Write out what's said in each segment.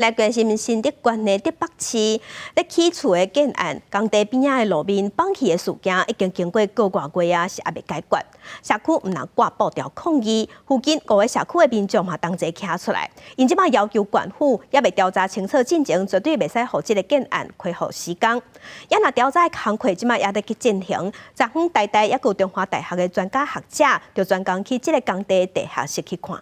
來關心新竹縣的竹北市咧起厝的建案工地邊仔的路面崩去的事件，已經經過個外月啊，是猶未解決。社區毋但掛布條抗議，附近五个社區的民眾嘛同齊徛出來，𪜶這擺要求縣府猶未調查清楚進前，絕對袂使予這个建案恢復施工。也若調查的工課這擺也咧去進行，昨昏台大抑閣有中華大學的專家學者，就專工去這个工地地下室去看。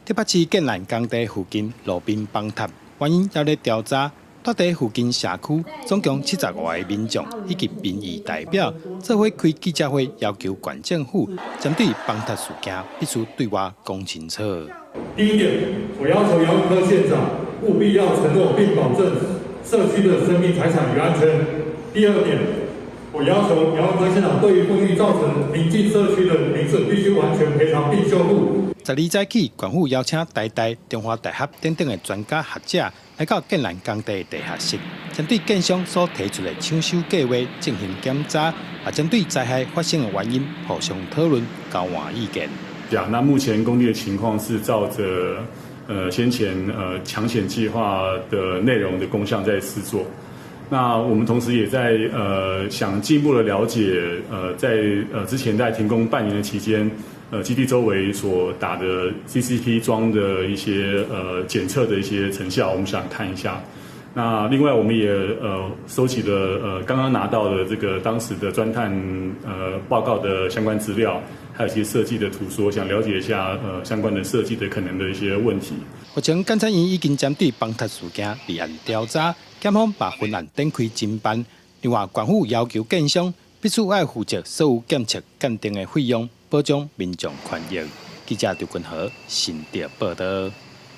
竹北市建案工地附近路面崩塌，原因猶咧調查。蹛佇附近社區總共75個民眾以及民意代表，做伙開記者會，要求縣政府針對崩塌事件必須對外講清楚。第一點，我要求楊文科縣長務必要承諾並保證社區的生命財產與安全。第二點，我要求楊文科縣長對於封域造成鄰近社區的鄰損，必須完全賠償並修復。12早起，縣府邀請台大、中華大學等等的專家學者來到建案工地地下室，針對建商所提出的搶修計劃進行檢查，也針對災害發生的原因互相討論、交換意見。呀，那目前工地的情況是照着先前搶險計劃的內容的工項在施作。那我們同時也在想進一步的了解，在之前在停工半年的期間，基地周圍所打的 CCP 樁的一些檢測的一些成效，我們想看一下。那另外我們也收集了剛剛拿到的這個當時的鑽探報告的相關資料，還有一些設計的圖說，想了解一下相關的設計的可能的一些問題。目前檢察院已經針對崩塌事件立案調查，檢方嘛分案展開偵辦。另外，縣府要求建商必須愛負責所有檢測鑑定的費用，保障民眾權益。記者劉君和新竹報道。